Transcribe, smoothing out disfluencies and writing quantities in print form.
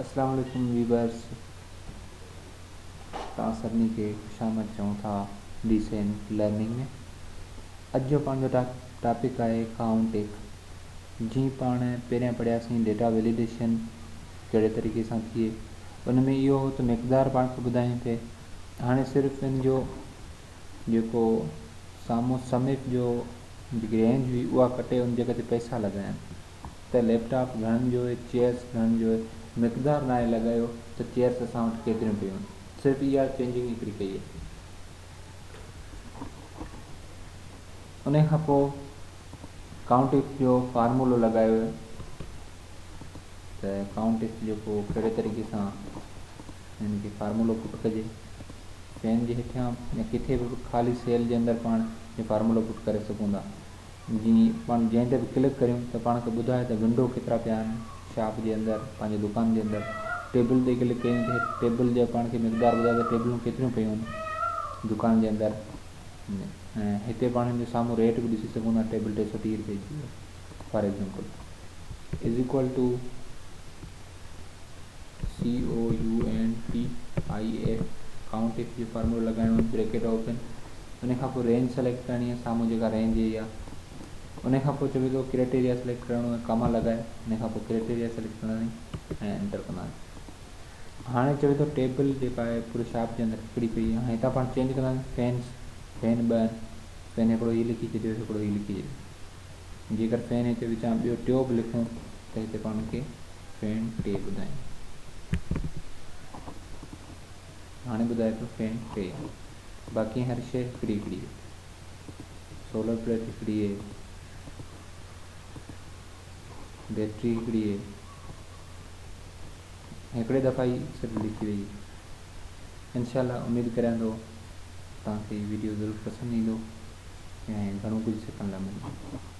اسلام عليڪم ويورس توهان سڀني کي خوش آمد چئون ٿا ڊيسينٽ لرننگ ۾ اڄ جو پنهنجو ٽاپڪ آهي ڪائونٽ اف جيئن پاڻ پهريان پڙهياسين ڊيٽا ويليڊيشن ڪهڙي طريقي سان ٿئي ان ۾ اهو هو ته مقدار پاڻ کي ٻڌايون پئي هاڻي صرف ان جو جيڪو سامهون سم اف جو جيڪي رينج هئي اها ڪٽي ان جڳهه تي پئسا لڳايا ته ليپ ٽاپ گهڻن جو اهي چيئرس گهڻن جو اهي مقدار ناهي لڳايو ته چيئرس اسان وٽ ڪيتريون پيون آهن صرف اها چينجنگ هڪڙي ڪئي آهي ان کان پوء ڪائونٽ اف جو فارمولو لڳايو ويو ته ڪائونٽ اف جيڪو ڪهڙي طريقي سان ان کي فارمولو پٽ ڪجي فين جي هيٺيان يا ڪٿي به خالي سيل جي اندر پاڻ فارمولو پٽ ڪري سگهون ٿا جي پاڻ جنهن تي به ڪلڪ ڪريون ته پاڻ کي ٻڌائي ته ونڊو ڪيترا پيا آهن شاپ جي اندر پنهنجي دڪان جي اندر ٽيبل تي ڪلڪ ڪيون ته ٽيبل جا پاڻ کي مقدار ٻڌائي ته ٽيبلون ڪيتريون پيون آهن دڪان جي اندر ۽ هتي پاڻ هن جو سامهون ريٽ به ڏسي سگهون ٿا ٽيبل 330 روپئي جي آهي for example is equal to C O U N T I F count if جو فارمولو لڳائڻو بريڪيٽ اوپن ان کان پوء رينج سليڪٽ ڪرڻي آهي سامهون جيڪا رينج اي آهي ان کان پوء چوي ٿو ڪرائيٽيريا سليڪٽ ڪرڻو آهي ڪاما لڳائي ان کان پوء ڪرائيٽيريا سليڪٽ ڪنداسين ۽ انٽر ڪنداسين هاڻي چوي ٿو ٽيبل جيڪا آهي پوري شاپ جي اندر هڪڙي پئي آهي هاڻي هتان پاڻ چينج ڪنداسين فينس فين ٻه آهن فين هڪڙو هي لکي ڇڏيو هڪڙو هي لکي ڇڏيو جيڪر فين هتي وچان ٻيو ٽيو به لکون ته هتي پاڻ کي فين ٽي ٻڌائيندو هاڻي ٻڌائي پيو فين ٽي باقي هر شيء هڪڙي هڪڙي آهي. سولر پليٽ هڪڙي آهي. بيٽري هڪڙي آهي. هڪڙي دفعا ئي صرف لکي وئي. انشاء الله اميد ڪريان ٿو توهان کي هي ويڊيو ضرور پسند ايندو ۽ گهڻو ڪجهه سکڻ لاء ملندو.